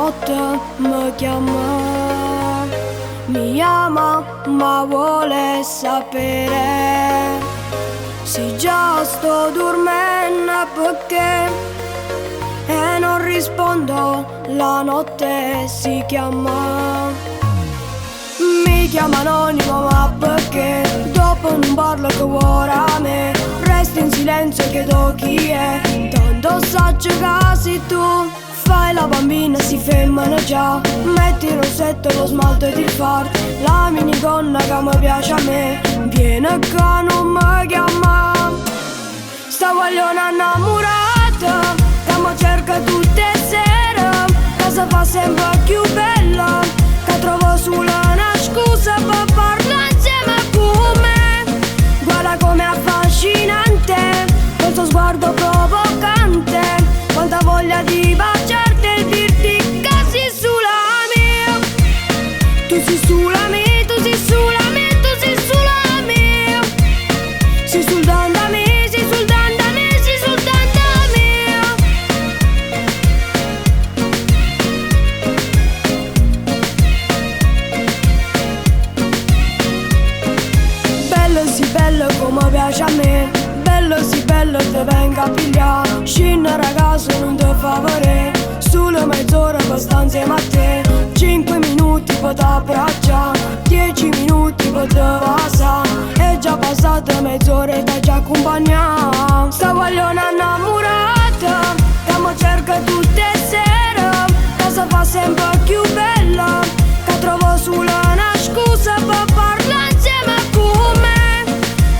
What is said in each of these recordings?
Notte mi chiama, mi ama ma vuole sapere se già sto dormendo perché e non rispondo, la notte si chiama. Mi chiama anonimo ma perché dopo non parlo che vuole a me. Resto in silenzio e chiedo chi è, tanto saccio che sei tu. Fai la bambina, si fermano già. Metti il rossetto, lo smalto ed il fard, la minigonna che mi piace a me. Viene qua, non mi chiama. Sta guagliona innamorata che mi cerca tutte le sere, che si fa sempre più bella, che trovo solo una scusa per parlare insieme con me. Guarda com'è affascinante, col suo sguardo provocante, quanta voglia di baciarti e dirti che sei sulla mia. Tu sei sulla mia, tu sei sulla mia, tu sei sulla mia. Sei soltanto a me, sei soltanto a me, sei soltanto a me. Bello sì bello come piace a me, bello sì bello te venga a pigliare. Scende ragazzo non ti fa vedere, solo mezz'ora per stare insieme a te. 5 minuti per t'abbracciare, 10 minuti per te basare. È già passata mezz'ora e t'ha già accompagnata. Sta guagliona innamorata che mi cerca tutte le sere, che si fa sempre più bella, che trovo solo una scusa per parlare insieme con me.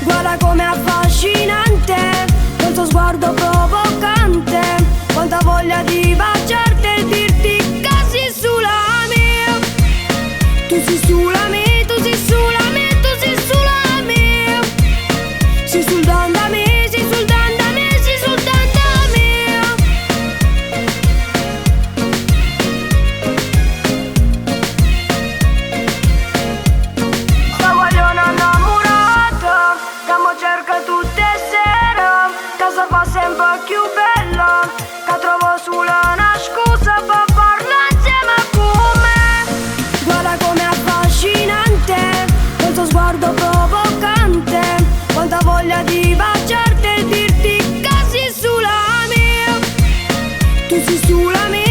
Guarda com'è affascinante, col suo sguardo provocante, quanta voglia di baciarti e dirti che sei sulla mia. Tu sei sulla mia, tu sei sulla mia, tu sei sulla mia. Sei soltanto a me, sei soltanto a me, sei soltanto a me. Sta guagliona innamorata che mi cerca tutte le sere, che si fa sempre più bella, che trovo solo una scusa per parlare insieme con me. Guarda com'è affascinante, col suo sguardo provocante, quanta voglia di baciarti e dirti che sei sulla mia. Tu sei sulla mia.